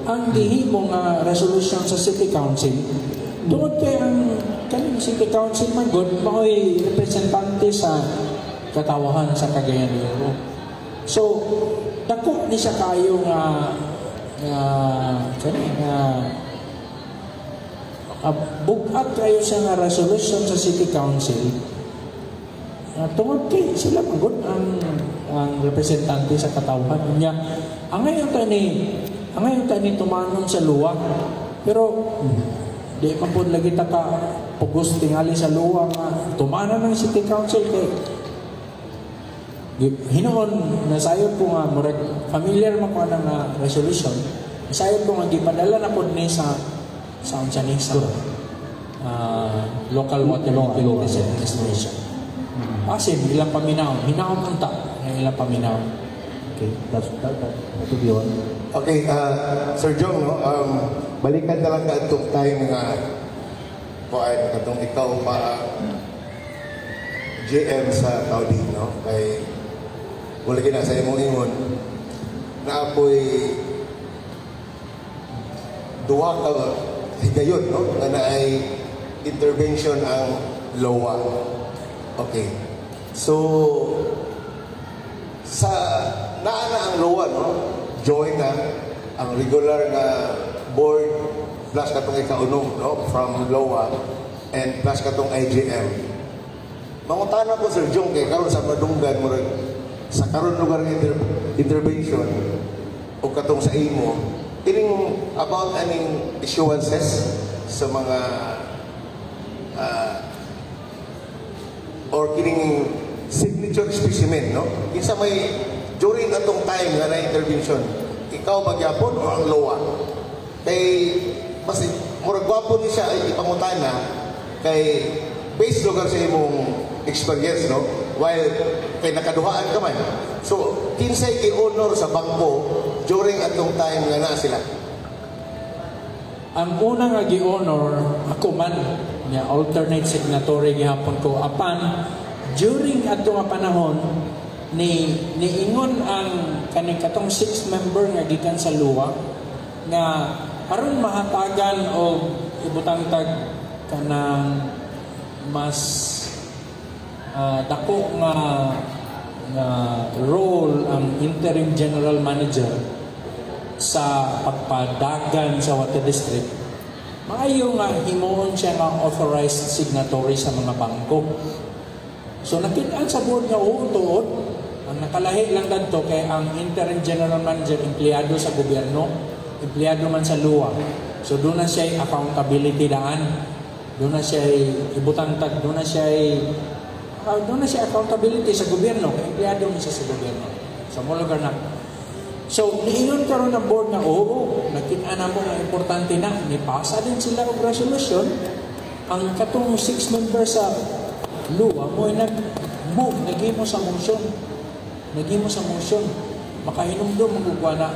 ang gihimo nga resolution sa City Council tungod kay ang kaning City Council man gud mao'y representante sa katawahan sa Cagayan de Oro. So dako ni siya kayo nga nga kani nga bugat kayo siya nga resolution sa City Council tungod kay sila man gud ang representante sa katawhan niya. Ang ngayon ta ni tumanon sa LWUA, pero di man pud lagi ta ka pugos tingali sa LWUA nga tumanan ng City Council kay hinuon nasayod ko nga murag familiar man ko ana nga resolution. Nasayod ko nga gipadala na pod ni sa unsa ni sa local water utilities administration. Asin ilang paminaw, hinaon unta ang ilang paminaw. Okay, that would be all. Okay, Sir Jong, no? Balikan na lang ka itong time nga kuan katong ikaw pa GM sa CAUDI, no? Kay wala gina sa imong ingon na apoy Duha ka higayon, no, nga naay intervention ang LOA. Okay. So sa naa na ang LOA, no, join na ang regular nga board plus katong ikaunom, no, from LOA and plus katong IGM. Mangutana ko, Sir Jong, kay karon sa madunggan, murag sa karon lugar nga intervention o katong sa imo kining about aning issuances sa mga or kining signature specimen, no, kinsa may during atong time nga na intervention, ikaw ba gyapon o ang LOA? Kay mas murag gwapo ni siya ay ipangutana kay based lugar sa imong experience, no, while kay nakaduhaan ka man. So kinsay gi-honor sa bangko during atong time nga naa sila? Ang una nga gi-honor, ako man nga alternate signatory gihapon ko. Apan during ato nga panahon ni niingon ang kaning katong six member nga gikan sa LOA nga aron mahatagan og ibutang tag kanang mas dako nga nga role ang interim general manager sa pagpadagan sa water district, maayo nga himuon siya nga authorized signatory sa mga bangko. So nakit-an sa board nga oo, tuod. Ang nakalahi lang dadto kay ang interim general manager empleyado sa gobyerno, empleyado man sa LOA. So doon na siya accountability daan. Doon na siya ibutang tag, doon na siya accountability sa gobyerno, kay empleyado man siya sa gobyerno. Sa mo lugar na. So, niingon karon ng board nga oo, nakita na mo nga importante na, nipasa din sila og resolution. Ang katong six members sa LOA mo ay nag-move, naghimo sa motion. Naghimo sa motion. Makahinumdum magugwa na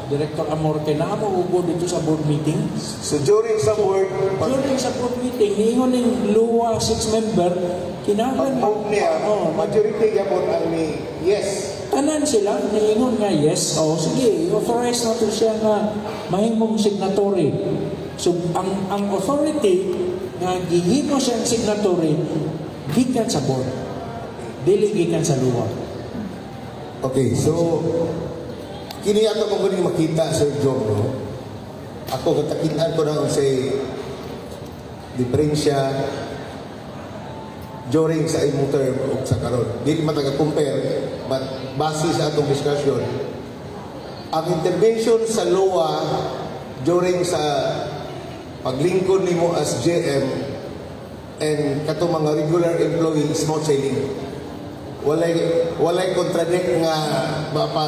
Director Amor kay naa mo ugo dito sa board meeting. So during sa board, pag, During sa board meeting, niingon ning LOA six member, kinahanglan pag-move niya, Oh, majority gyapon ang ni yes. Tanan sila niingon nga yes. Oh, sige, authorize na to siya nga mahimong signatory. So ang authority nga gihimo siyang signatory gikan sa board. Dili gikan sa LOA. Okay, so kini ato kung kuning makita, Sir Jong, no? Ako katakitan ko na unsay diferensya during sa imong term ug sa karon. Dili man taga compare, but base sa atong discussion, ang intervention sa LOA during sa paglingkod nimo as GM and katong mga regular employee, smooth sailing. Walay contradict nga mapa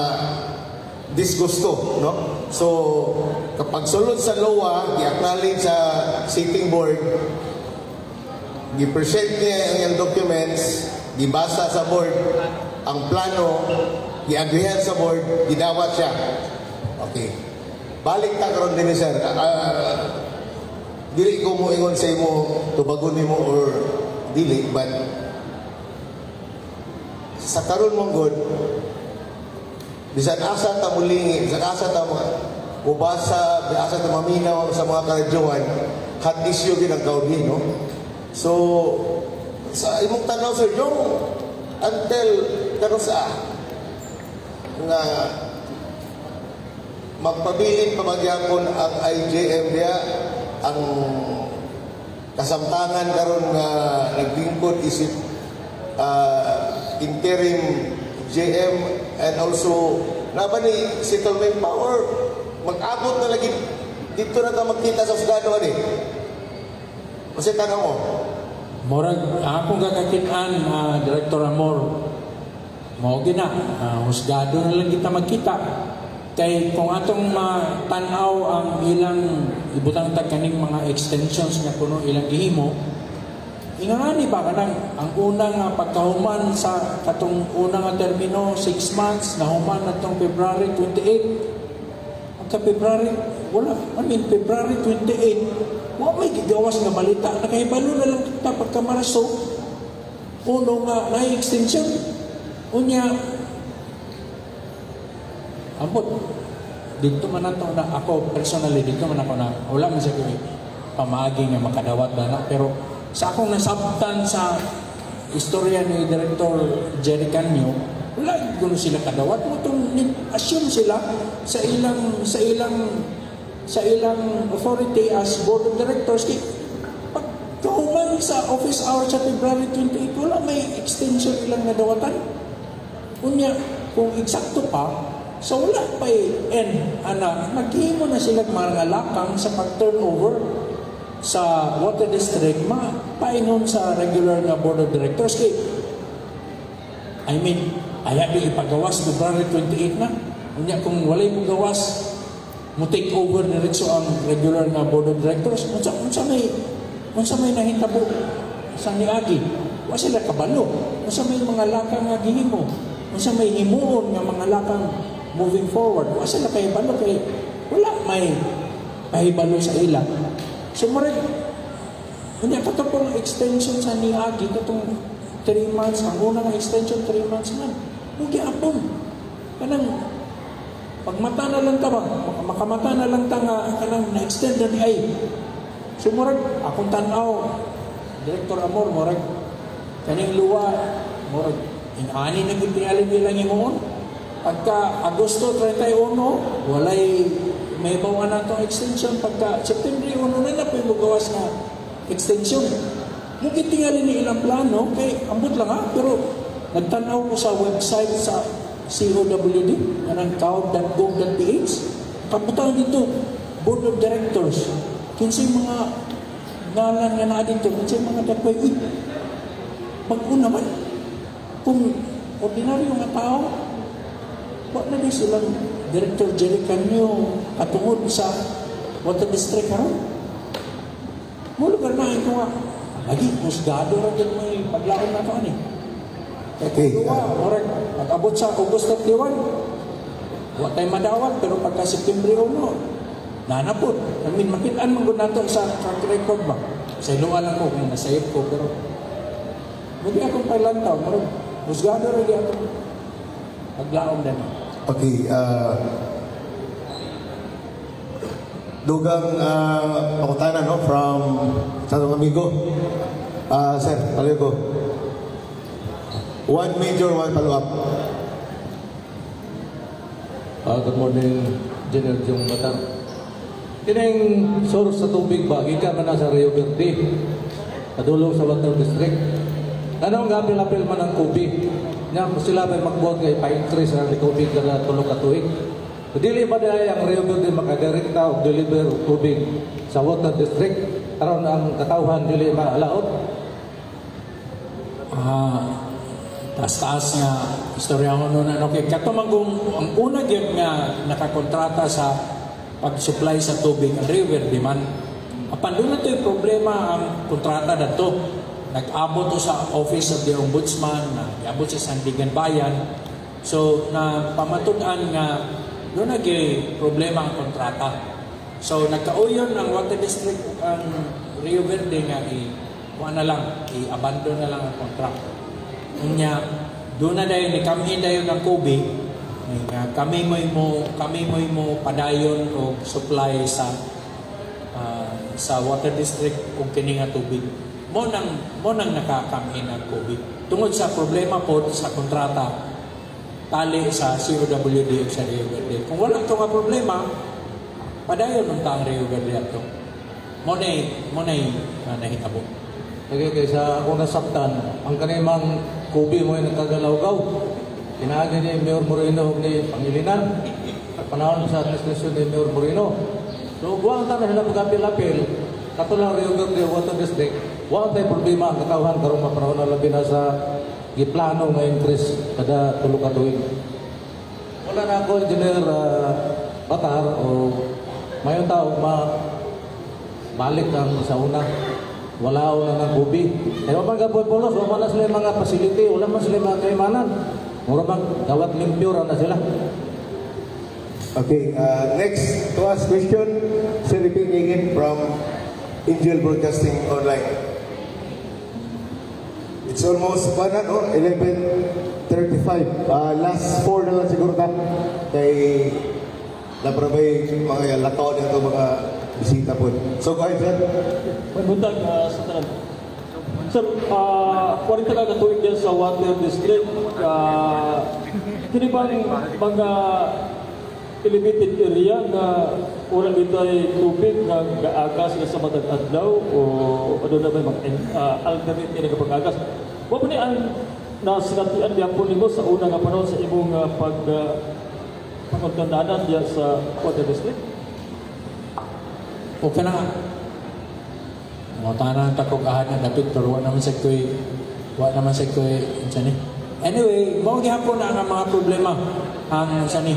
disgusto, no? So kapag sulod sa LOA, gi-acknowledge sa sitting board, gi-present niya ang iyang documents, gibasa sa board ang plano, gi-agreehan sa board, gidawat siya. Okay, balik ta karon dinhi, sir. Dili ko mo ingon sa imo tubagon nimo or dili, but sa karon mong god, bisan asa ta mulingi, bisan asa ta mubasa, bisan asa ta maminaw sa mga karadyohan, hot issue gid ang Kaudi, no? So sa imong tanaw, Sir Jong, until karon sa nga magpabilin pa magyapon ang IGM diya, ang kasamtangan karon nga naglingkod isip interim GM and also na ba ni settlement power, mag-abot na lagi dito na ta magkita sa husgado ani kasi tanong mo. Murag akong gakakit-an, Director Amor, mao gina, husgado na lang kita magkita. Kay kung atong matanaw ang ilang ibutang tag kaning mga extensions nga kuno ilang gihimo, ingani ba kanang ang una nga pagkahuman sa katong una nga termino, 6 months nahuman natong February 28. Ang February wala, I mean, February 28, wa may gigawas nga balita. Nakahibalo na lang kita pagka Marso 1 nga na extension. Unya ambot Dito man nato na ako personally, dito man ako na wala man sa koy pamaagi nga makadawat na, pero sa akong nasabtan sa istorya ni Director Jerry Canyo, wala kuno sila kadawat mo tong assume sila sa ilang authority as board of directors, kay pag kahuman sa office hours sa February 28, wala may extension ilang nadawatan. Unya, kung eksakto pa, so wala pa end ana, naghimo na sila mga lakang sa pag-turnover sa water district paingon sa regular nga board of directors, kay I mean, ayaw di ipagawas February 28 na. Unya, kung walay mo gawas, mo take over diretso ang regular nga board of directors, unsa may nahitabo sa niagi? Wa sila kabalo unsa may mga lakang nga gihimo, unsa may himuon nga mga lakang moving forward. Wa sila kahibalo kay wala may pahibalo sa ila. So murag unya, kato pong extension sa niagi, katong 3 months, ang unang extension 3 months man mo gyapon, kanang pagmata na lang ta ba, makamata na lang ta nga kanang na-extend na ni ay. So murag akong tan-aw, Director Amor, murag kaning LWUA, murag inani na gyud tingali nilang himuon. Pagka Agosto 31, walay may bawa na itong extension. Pagka September 1 na na po gawas nga extension. Mungkin tingali ni ilang plano, kay ambot lang ha, pero nagtanaw ko sa website sa COWD, anang cowd.gov.ph, kabutang dito, Board of Directors, kinsay mga ngalan nga naa dito, kinsay mga dagway, uy, bag-o naman. Kung ordinaryo nga tao, wa na di silang Director Jerry Canyo katungod sa water district karon. Mo lugar na ito nga, lagi, husgado ra din may paglaon na to ani. Okay. Duwa, murag pag-abot sa August 31, wa tay madawat, pero pagka September 1, nanapot. I mean, makitaan man gud nato sa track record ba. Sa iluwa lang ko kung nasayop ko, pero Mudi akong paglantaw, murag husgado ra di atong paglaom din. Okay, dugang pangutana, no, from sa atong amigo. Sir, palayo ko. One major, one follow-up. Good morning, General Jong Batar. Kining source sa tubig ba, gikan man na sa Rio Verde, padulong sa Water District. Anong gapil-apil man ang Kubi? Nya sila may magbuhat nga ipa-increase ang tubig kada tulo ka tuig. Dili ba diay ang Rio Verde makadirekta og deliver og tubig sa Water District aron ang katawhan dili maalaot? Taas-taas nga istorya ko noon. Ano, kay kato man kung ang una gyud nga nakakontrata sa pag-supply sa tubig ang Rio Verde man. Apan doon na to'y problema ang kontrata dadto. Nag-abot to sa Office of the Ombudsman, nag-abot sa Sandiganbayan. So, na pamatud-an nga doon na gyud problema ang kontrata. So, nagkauyon ang Water District ug ang Rio Verde nga i kuha na lang, i-abandon na lang ang contract. Unya, doon na dayon, ni kami dayon ng Kobe, nga kami mo'y mo padayon og supply sa water district og kini nga tubig. Mo nang nakakam-in ang Kobe. Tungod sa problema po sa kontrata tali sa COWD ug sa Rio Verde. Kung wala to nga problema, padayon unta ang Rio Verde ato. Mo na nahitabo. Okay, kay sa akong nasabtan, ang kanimang Kubi mo yung nagkagalaw-gaw. Pinaagi ni Mayor Moreno ug ni Pangilinan. At panahon sa administrasyon ni Mayor Moreno. So, buwang ta na sila pag-apil-apil, kato lang Rio Verde Water District, wa tay problema ang katawhan karong mapanahon na, labi na sa giplano nga increase kada tulo ka tuig. Wala na ako, Engineer Batar, o mayon tao ma balik ang sa una. Wala na ng Kubi. Kaya man gapoy polos, wala na sila mga facility, wala man sila mga kaimanan. Mura bang dawat limpyo ra na sila. Okay, next to ask question, Sir Ripin Ingin from Angel Broadcasting Online. It's almost, pa na, no? 11:35. Last four na lang siguro ta. Kay Naa pa bay mga lakaw dito, mga bisita po. So go ahead, sir. May buntag sa tanan. Sir, 40 ka tuig diyan sa Water District. Kini bang mga elevated area nga wala dito ay tubig nga gaagas sila sa matag adlaw o ano na ba mga alternate nga pag-agas? Wa ba ni ang nasinatian gyapon nimo sa una nga panahon sa imong pag pagtuntanan diya sa Water District? Okay na. Mangutana ta kog ahan na dapit, pero wa naman sa koy unsa ni. Anyway, mao gihapon na ang mga problema ang unsa ni,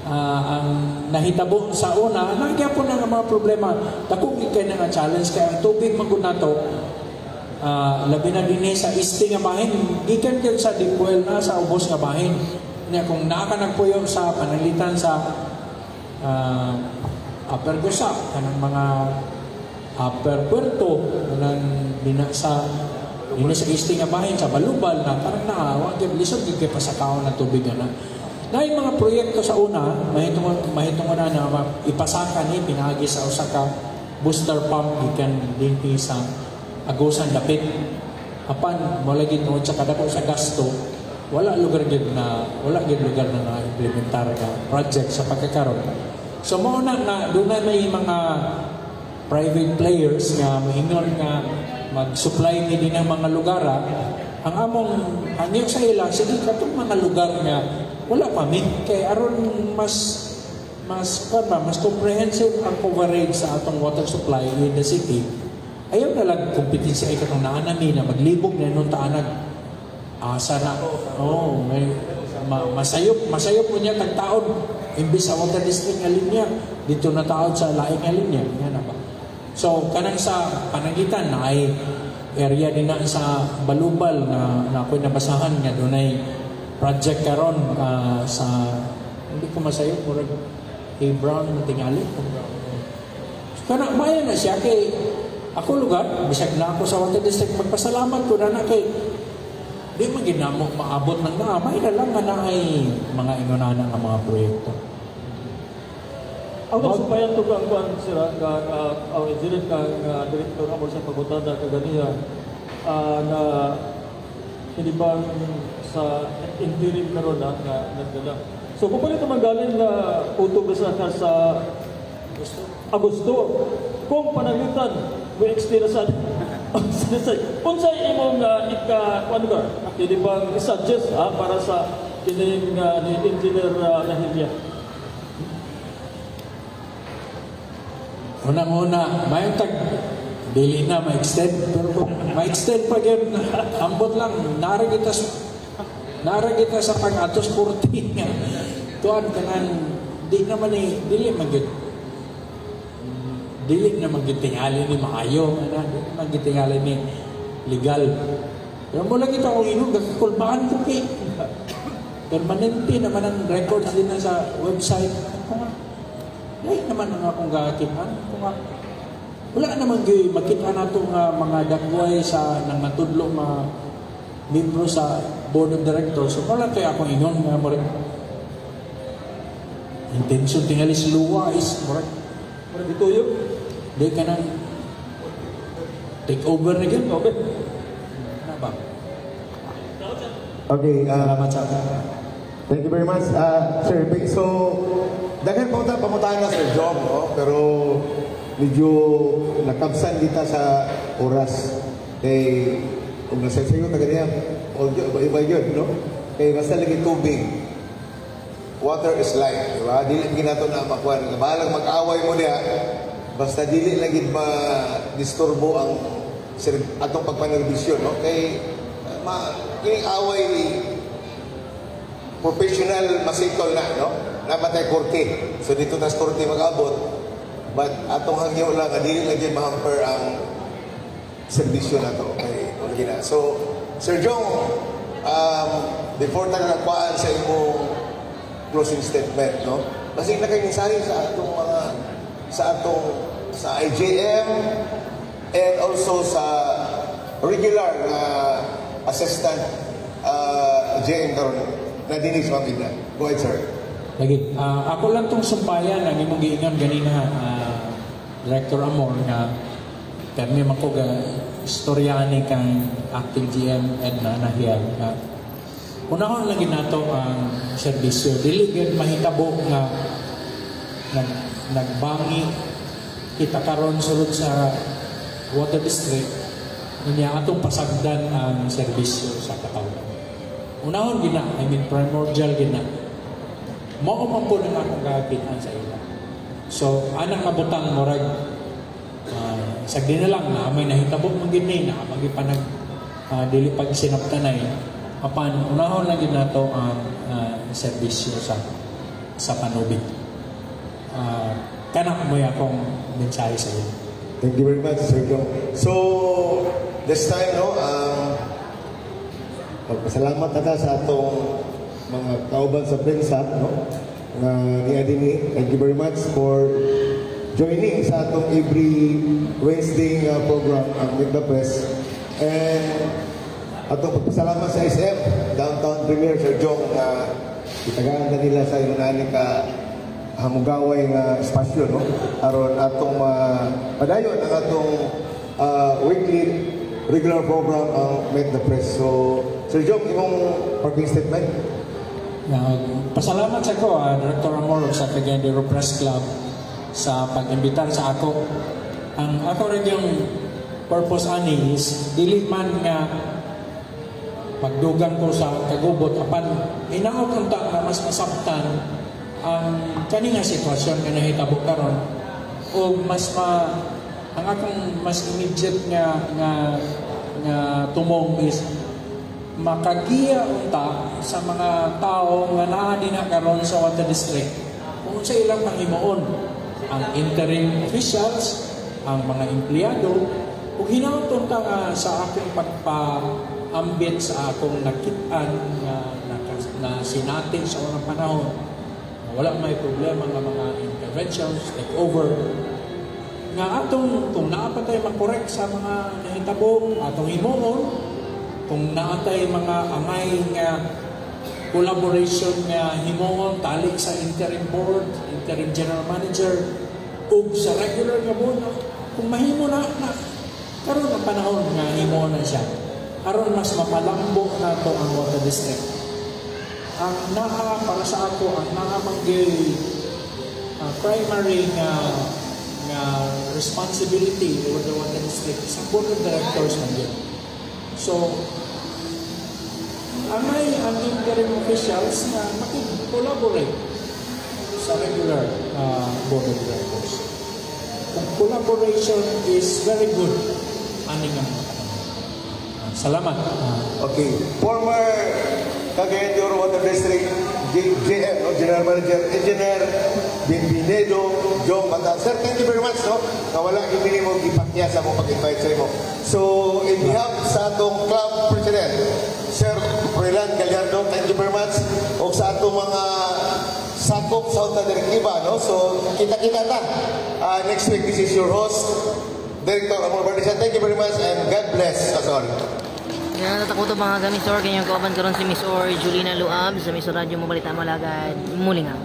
ang nahitabo sa una na gihapon na ang mga problema. Dako gid kay na nga challenge kay ang tubig man gud nato, labi na dinhi sa east nga bahin, gikan gyud sa deep well na sa ubos nga bahin. Nya kung naa ka nagpuyo sa pananglitan sa Upper Gusa, kanang mga Upper Puerto, kanang dina sa east nga bahin sa Balubal na kanang naa wa gyud, lisod gyud kay pasakaon ng tubig ana. Na yung mga proyekto sa una, mahitungod na na ipasaka ni pinaagi sa usa ka booster pump gikan dinhi sa Agusan dapit. Apan mo lagi tungod sa kadako sa gasto, wala gyud lugar na na-implementar nga project sa pagkakaron. So mao na na dunay may mga private players nga moingon nga mag-supply ni din ang mga lugar. Ang among hangyo sa ila, sige, katong mga lugar nga wala pa mi kay aron mas mas kuan ba, mas comprehensive ang coverage sa atong water supply in the city. Ayaw na lang kompetensya ay katong naa nami na maglibog na nung taanag asa na. Oh, may masayop masayop mo niya tagtaon imbis sa Water District nga linya dito na taon sa laing nga linya nga na ba. So kanang sa pananglitan na ay area din na sa Balubal na, na ako'y nabasahan nga dunay project karon sa, hindi ko masayop, murag A Brown na tingali. Kana maayo na siya kay ako lugar bisag na ako sa Water District, magpasalamat ko na na kay di man gid namo maabot ng naa, may na lang nga naay mga ingonana nga mga proyekto. Ang supayan to kang kuan sira kang ang engineer kang director amo sa pagutana kaganiha na hindi bang sa interim karon na nga nagdala. So kung ito man galing na utog sa Agosto, kung pananglitan mo extend sa unsay imong ika kuan ka hindi bang i-suggest para sa kining ni Engineer Nahilya? Unang-una, mayong tag dili na ma-extend, pero kung ma-extend pa gyud, ambot lang nara kita sa pag-atos 40 nga tuan kanan di naman ni dili man gyud, dili na man gyud tingali ni maayo ana, dili man gyud tingali ni legal. Pero mo lang ito akong ingon, gakakulbahan ko kay permanente naman ang records din na sa website. Ako nga lahi naman ang akong gakitan. Ako nga wala naman gyud makita nato nga mga dagway sa nang matudlo mga membro sa board of directors. So wala kay akong ingon nga murag intention tingali sa luwa is murag murag gituyo. Di ka nang take over na gyud. Okay. Na ba? Okay, Salamat sa thank you very much, sir. So, daghan pa ta pamutahan na Sir Jong, no? Pero medyo nakabsan kita sa oras. Kay kung nasa sayo taga niya, all iba yun, no? Kay basta lagi tubig. Water is life, di ba? Dili ginato na makuha. Bahalang mag-away mo niya, basta dili lagi ma-disturbo ang atong pagpanerbisyon, no? Kay kining away professional masitol na, no? Namatay korte. So dito tas korte mag-abot. But atong hangyo lang, dili lagi ma-hamper ang serbisyo na to. Okay, okay na. So, Sir Jong, before tayo nagkuhaan sa imong closing statement, no? Basig na kay mensahe sa atong mga sa atong sa IJM and also sa regular na assistant JM karon na dinig sa Ma'am Edna. Go ahead, sir. Lagi, ako lang tong sumpayan ang imong giingon ganina, Director Amor, nga permi man ko ga istorya ni kang acting GM Edna Nahial nga unahon lagi nato ang serbisyo. Dili gyud mahitabo nga nagbangi kita karon sulod sa water district unya atong pasagdan ang serbisyo sa katawhan. Unahon gina, I mean, primordial gina. Mao man po nang akong gakakitaan sa ila. So, anang kabutang murag sagdi na lang na may nahitabo man gid ni na magipanag dili pag sinaptanay, apan unahon lang gid nato ang serbisyo sa panubig. Kana mo akong mensahe sa iyo. Thank you very much, Sir Jong. So, this time, no, magpasalamat na ta sa atong mga kauban sa prensa, no, nga niya dinhi. Thank you very much for joining sa atong every Wednesday nga program, ang Meet the Press. And atong pagpasalamat sa SM, Downtown Premier, Sir Jong, nga itagaan na nila sa ilang ani ka hamugaway nga espasyo, no, aron atong padayon ang atong weekly regular program, ang Meet the Press. So, Sir Jong, imong parting statement. Pasalamat sa ko, Director Amor, sa Cagayan de Oro Press Club sa pag-imbitar sa ako. Ang ako rin yung purpose ani is dili man nga pagdugang ko sa kagubot, apan hinaot unta nga mas masabtan ang kani nga sitwasyon nga nahitabo karon o mas ma ang akong mas immediate nga tumong is makagiya unta sa mga tao nga naa dinha karon sa water district kung sa ilang panghimuon, ang interim officials, ang mga empleyado, ug hinaot unta nga sa akong pagpaambit sa akong nakit-an nga na sinati sa unang panahon nga wala may problema nga mga interventions, take over, nga atong kung naa pa tay makorek sa mga nahitabo, atong himuon. Kung naa tay mga angay nga collaboration nga himuon tali sa interim board, interim general manager ug sa regular nga board, no? Kung mahimo na na karon ang panahon nga himuon na siya aron mas mapalambo nato ang water district. Ang naa para sa ako, ang naa manggay primary nga responsibility over the water district sa board of directors man yun. So, angay ang interim officials na makig-collaborate sa regular board of directors. Kung collaboration is very good, ani nga mga panahon. Salamat. Okay. Former Cagayan de Oro Water District GM, no? General Manager, Engineer Bienvenido Jong Batar. Sir, thank you very much, no? Nga wala gid mo gipakya sa akong pag-invite sa imo. So, in behalf sa atong club president, Sir Roilan Gallardo, thank you very much. O sa atong mga sakop sa Junta Directiva, no? So, kita-kita ta. Next week, this is your host, Director Amor Bardisa. Thank you very much and God bless us all. Yan, natakuto mga kamisor, kanyang kauban karon si Miss Or Julina Luab sa Miss Radyo Mo Balita Malagad. Muling out.